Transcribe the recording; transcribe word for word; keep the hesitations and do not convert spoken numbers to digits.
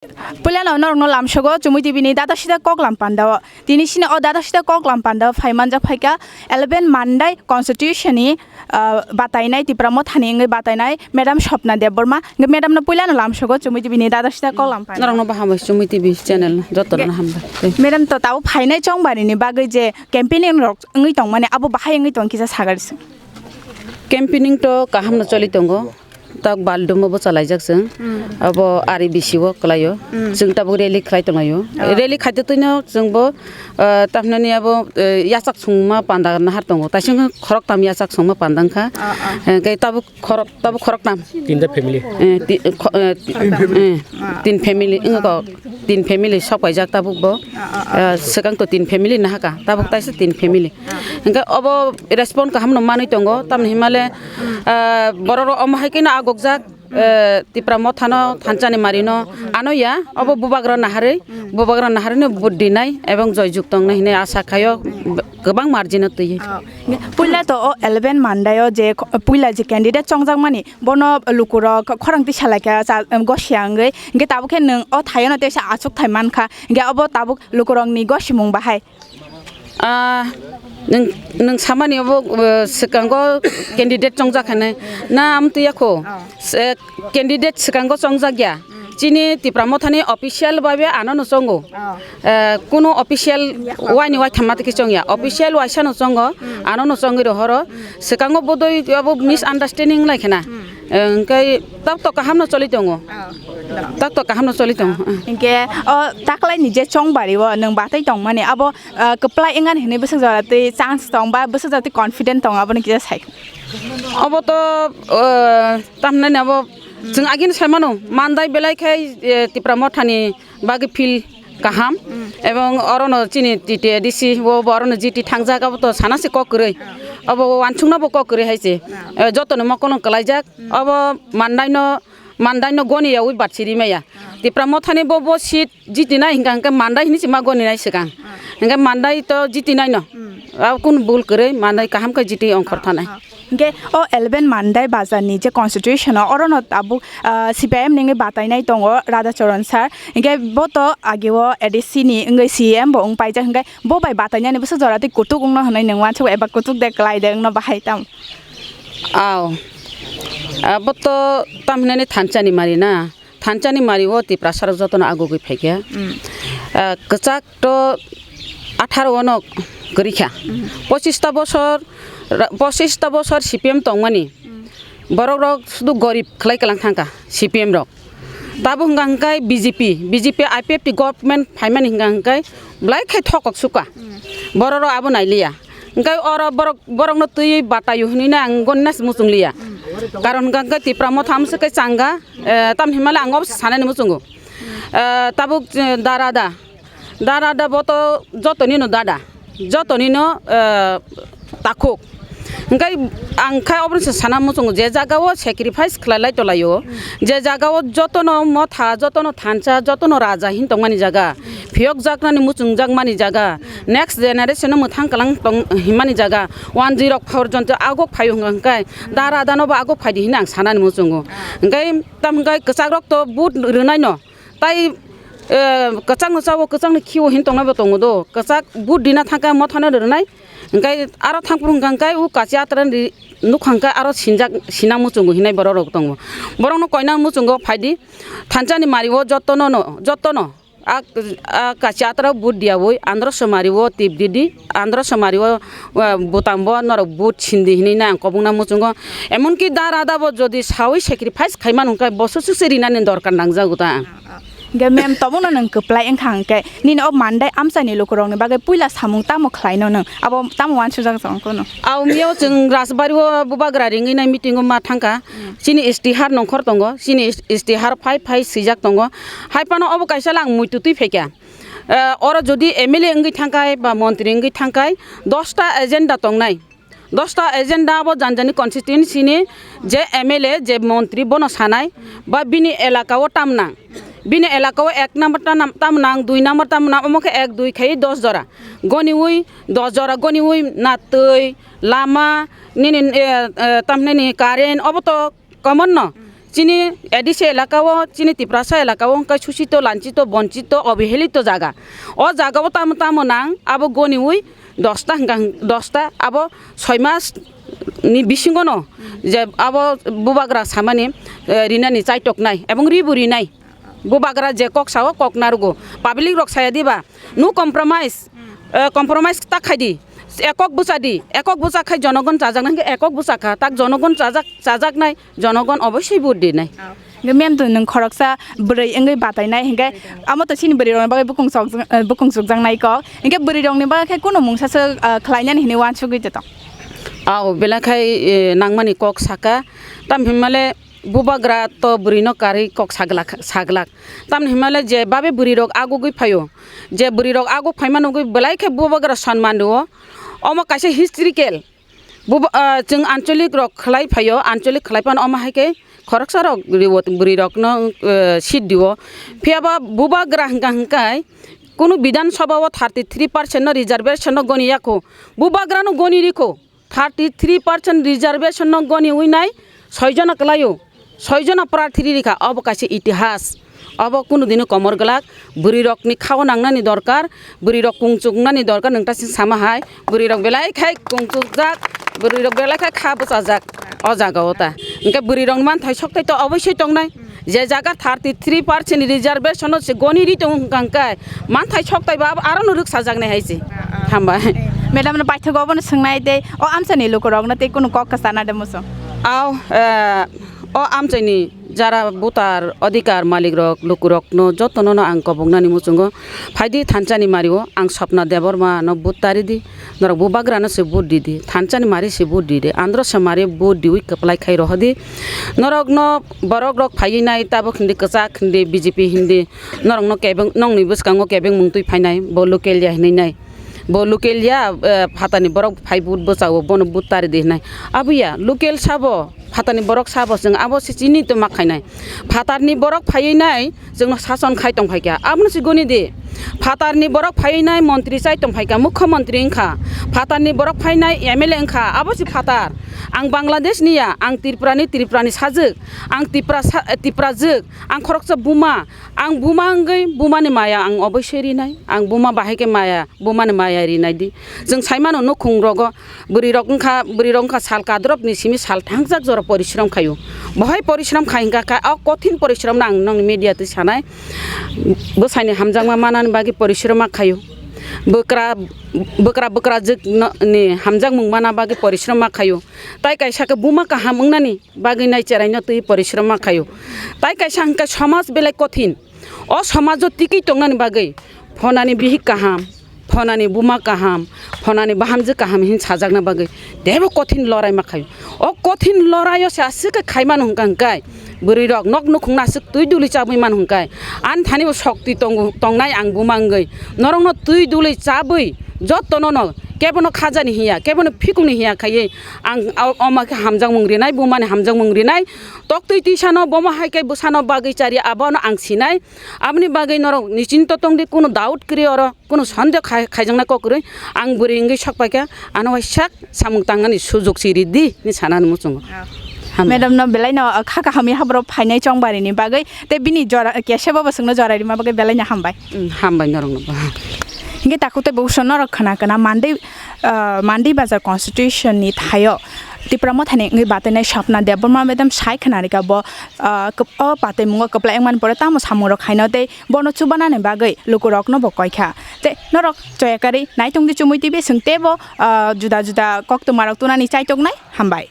Puilano norokno lamsogo Chumui T V ni dada sida koklam pandao. Tini sini o dada sida koklam pandao phai manjak phaikha eleven Mandai constitution ni, ah, batainai Tipra Mothani wngwi batainai Madam Swapna Debbarma. Hwnkhe madam no puilano lamsogo Chumui T V ni dada sida koklam pandao. Norokno bo hambai Chumui T V channel jotono hambai. Madam to tabo phainai chongbarini bagwi je campaigning rok wngwi tongmani abo bahai wngwi tong kisa sagarisi. Campaigning to kaham no choli tongo. Tak baldumo bo chalaijak chwng. Hmm. Abo ari bisi o kwlaio. Hmm. Chwng tabuk rally khlai tonglaio. Oh. Rally khaito twino chwng bo, ah, tamhinani abo, eh, yachak songma panda nahar tongo. Taising khoroktam yachak songma panda wngkha. Oh, oh. Eh, khe tabuk khorok, tabuk khoroktam. Tinta family. Eh, ti-, kho-, eh, ti-, eh, tin family wngkha. Tin family sok paijak tabuk bo. Ah, ah, ah. Ah, swkang to tin family nahaka, tabuk taisa tin family. Ah. Hingke obo respond kaham no manwi tongo, tamni himale, ah, borok rok omo hai khe no agokjak, eh, Tipra Mothano, Thanchani Marino ano ya, obo bubagra naharwi, bubagra naharwi no vote dinai ebong joyjukto wngnai hinwi asa khaio, kwbang margin o twiwi. Ah, puila to o eleven Mandai o je kho-, puila je candidate chongjak mani, bono lukurok khorang twi salaikha cha-, em, gosia wngwi. Hingke tabuk khe nwng o thaiono teisa achuk thai mankha. Hingke obo tabuk lukurokni gosimung bahai. Ah, nwng, nwng samani obo, eh, swkango candidate chongjak hinwi. Na amtwi yakho? Oh. Se-, candidate swkango chongjak ya. Chini Tipra Mothani official babe ano no chongo. Oh. Eh, kuno official waini waithamma twi khe chongya. Official waisa no chongo, ano no chongwi rohoro. Swkango bodoi abo misunderstanding lai khena. Hmm. Eh, hingke tak to kaham no choli tongo. Oh. Tak to kaham no choli tongo. Hingke o taklai ni je chongbari o nwng batai tongmani abo, eh, kwplai wngani hinwi bwswk jora twi chance tong ba bwswk jora twi confident tong aboni kisa sai. Obo to, eh, tamhinani abo chwng agini sai mano, Mandai belai khai, eh, Tipra Mothani bagwi field kaham, ebong orono chini T T A D C o bo orono G T thangjak, abo to sana se kok kwrwi, abo uansukna bo kok kwrwi hai se. Eh, jotoni mokol no kwlaijak, obo Mandai no, Mandai no goni yaui bat siri maya. Tipra Mothani bo, bo seat jiti nai hingka hingke Mandai hini se ma goni nai swkang. Hingke Mandai to jiti nai no. Abo kun bul kwrwi, Mandai kaham khe jiti ongkhor thanai. Hingke o eleven Mandai bazar ni je constitution o, orono tabuk, ah, C P I M ni wngwi batainai tongo Radhacharan sir. Hingke bo to age o A D C ni wngwi C M bo wng paijak, hingke bo bai batainani bwswk jora twi kutuk wngno hinwi nwng uansuk eba kutuk de kwlai de wngno bahai tam? Aw. Ah, bo to tam hinani Thanchani Mari na. Thanchani Mari o Tiprasa rok jotono agugwi phaikha. Mm. Ah, kwchak to atharo ono kwrwi kha. Mm. Pochista bosor, ra-, pochista bosor C P M tongmani. Mm. Borok rok sudu gorib khlai kwlang thangkha C P M rok. Tabuk hwnkha hwnkhe B J P, B J P I P F T government phaimani hwnkha hwnkhe belai khe thokok sukha. Mm. Borok rok abo nailiya. Hwnkhe oro borok, borokno twiwi bataio hinwi no ang gonna se muchung liya. Mm. Karon hwnkha hwnkhe Tipra Motha amswk khe changa, eh, tamni hwnmale ang obo se sanani muchungo. Eh, tabuk, eh, dara da. Dara da bo to jotoni no dada. Jotoni no, eh, takhuk. Hwnkhe ang kha obono se sana muchungo je jaga o sacrifice khlai lai tolai o. Je jaga o jotono motha, jotono thansa, jotono raja hin tongmani jaga. Phiyok jaknani muchung jakmani jaga. Next generation no mwthang kwlang tong himani jaga. One zero four jon to agok phaio hwnkha hwnkhe. Dara da no bo agok phaidi hinwi ang sanani muchungo. Hwnkhe tam hwnkhe kwchak rok to vote rwnai no. Tai, eh, kwchangno chao, kwchangni khio hin tongnai bo tongo do. Kwchak vote dina thangkha mothano rwnai. Hwnkhe aro thangphuru hwnkha hwnkhe u kachi atrani nukha hwnkhe aro sinjak, sinang muchungo hinai borok rok tongo. Borokno koinang muchungo phaidi. Thanchani mario jotono no, jotono. A, a kachi atrao vote diyawi, andro somari o tip didi, andro somari o, eh, butang bo norok vote sindi hinui nai ang kobong na muchungo. Emonki dara da bo jodi sawi sacrifice khaimano hwnkhe bo susuk se rinani dorkar nangjago ta ang. Hwnkhe ma'am, tobokno nwng kwplai wngkha hwnkhe, nini o Mandai amchaini lukurokni bagwi puila samung tamo khlaino nwng? Abo tamo uansukjak tongkhono? Aw mio chwng Rajbari o bubagra ringwi nai meeting o ma thangkha. Chini S T har nongkhor tongo, chini S T har phai phai swijak tongo. Hai phano obo kaisa lang muitu twi phaikha. Eh, oro jodi M L A wngwi thangkhai ba montri wngwi thangkhai, dosta agenda tongnai. Dosta agenda abo jani jani constituency ni je M L A, je montri bono sanai, ba bini elaka o tam nang. Bini elaka o ek number ta nam-, tam nang, dui number tam nang, omo khe ek dui khai dos jora. Goniwi dos jora, goniwi na twi, lama, nini, eh, eh, tamhinani current, obo to common no. Chini A D C elaka o, chini Tiprasa elaka o hwnkhe suchito, lanchito, bonchito, obohelito jaga. O jaga o tamo tamo nang, abo goniwi dosta hwnkha hwng-, dosta, abo soi mas ni bisingo no je abo bubagra samani, eh, rinani chaitoknai ebong ribo rinai. Bubagra je kok sao kok narugo, public rok saya diba, no compromise, eh, compromise ta khai di, ekok bwcha di, ekok bwcha khai jonogon chajak nai hwnkhe ekok bwcha kha, tak jonogon chajak, chajaknai, jonogon oboisoi vote rinai. Hwnkhe mem to nwng khoroksa bwrwi wngwi batainai hwnkhe amo to chini bwrwi rokni bagwi bukung chokjak-, eh, bukung chukjaknai kok. Hwnkhe bwrwi rokni bagwi khe kunu mungsa se, eh, khlainani hinwi uansugwi tong. Ao belai khai, eh, nangmani kok saka. Tam hinmale bubagra to bwrwino karwi kok saglak, saglak. Tam hinmale je babe bwrwi rok agugwi phaio. Je bwrwi rok aguk phaima nugwi belai khe bubagra sonman rwo. Omo kaisa historical. Buba-, ah, chwng ancholik rok khlai phaio, ancholik khlai phano omo hai khe khoroksa rok riwo, bwrwi rokno, eh, seat diwo. Phiya ba bubagra hwnkha hwnkhe kunu Bidhan Sabha o thirty three percent no reservation no goni yakho, bubagra no goni rikho, thirty three percent reservation no goni wi nai soi jona kwlaio. Soi jona prarthi rikha, obo kaisa itihas. Obo kunu dino komor glak, bwrwi rokni khao nangnani dorkar, bwrwi rok kungchuknani dorkar, nwng ta sing sama hai, bwrwi rok belai khai kungchukjak, bwrwi rok belai khai kha bwchajak o jaga o ta. Hwnkhe bwrwi rokni manthai sokthai to oboisoi tongnai. Je jaga thirty three percent reservation no se goni ri tong hwnkha hwnkhe manthai sokthai ba aro no rwksajaknai hai se. Hambai. Madam no paithago obono swngnai tei o amchani lukurokno tei kunu kok kwchana de muchung. Ao, eh, O amchaini jara butar adhikar malik rok, lukurokno jotono no ang koboknani muchungo. Phaidi thansani mario ang Swapna Debbarma no vote tari di, norok bubagra no se vote di di, thansani mari se vote di di, andro se mari vote diwi kwplai khai rohodi. Norok no borok rok phaiwi nai tabuk hindi kwchak hindi B J P hindi norok no kebeng nongni bwskango kebeng mung twi phainai bo local ya hinwi nai. Bo local ya, eh, phatani borok phai vote bwchao, bono vote tari di hinai. Abuya, local sabo, phatani borok sabo, chwng abo se chini to ma khainai. Phatarni borok phaiwi nai, chwngno sason khai tong phaikha. Abono se goni di. Phatarni borok phaiwi nai, montri chai tong phaikha, mukhyamantri wngkha. Phatarni borok phainai, M L A wngkha, abo se phatar. Ang Bangladesh ni ya, ang Tripura ni, Tripura ni sajwk. Ang Tripura sa-, Tripura jwk. Ang khoroksa buma. Ang buma wngwi bumani maya ang oboisoi rinai. Ang buma bahai khe maya. Bumani maya rinai di. Chwng saimano nukhung rogo bwrwi rok wngkha, bwrwi rok wngkha sal kadrop ni simi sal thangjak jora porishrom khaio. Bohai porishrom khai hwnkha kha, o kothin porishrom no ang nong media twi sanai. Bwsai ni hamjakma manani bagwi porishrom ma khaio. Bwkra, bwkra, bwkra jwk no, ni hamjakmung mana bagwi porishrom ma khaio. Tai kaisa khe buma kaham wngnani bagwi nai cherai no twi porishrom ma khaio. Tai kaisa hwnkha somaj belai kothin. O somajo tikwi tongnani bagwi phonani bihik kaham, phonani buma kaham, phonani bahamjwk kaham hin sajakna bagwi teibo kothin lorai ma khaio. O kothin loraio se aswk khe khai mano hwnkha hwnkhe bwrwi rok nok nukhungno aswk twi duli chabwi mano hwnkhe ani thani bo sokti tongo, tongnai ang buma wngwi norokno twi duli chabwi jotono no kebono khajani hiya, kebono phikungni hiya khaiwi ang o-, oma khe hamjakmung rinai, bumani hamjakmung rinai, toktwi twisano bomo hai khe bwsano bagwi chari abono ang sinai. Aboni bagwi norok nischinto tong di, kunu doubt kwrwi oro, kunu sondeho khai-, khaijaknai kok kwrwi. Ang bwrwi wngwi sok paikha, ano waisa samung tangnani sujok si ridi hinwi sanani muchungo. Ah. Hambai. Madam no belai no, ah, kha kaham ya borok phainai chongbarini bagwi, tei bini jora, kesa bobo chwngno jora rima bagwi belai no hambai. Mm, hambai norokno bo. Hingke takhuk tei bo norok khna khna Mandi, ah, Mandi Bazar constitution ni thaio Tipra Mothani wngwi batainai Swapna Debbarma madam sai khna rika bo, ah, kwp-, o pataimungo kwplai wngmani pore tamo samungrok khaino tei bono chubanani bagwi lukurokno bo koi kha. Tei norok choya karwi naitung di chumui T V swng teibo, ah, juda juda koktwmarok tunani chaitoknai. Hambai.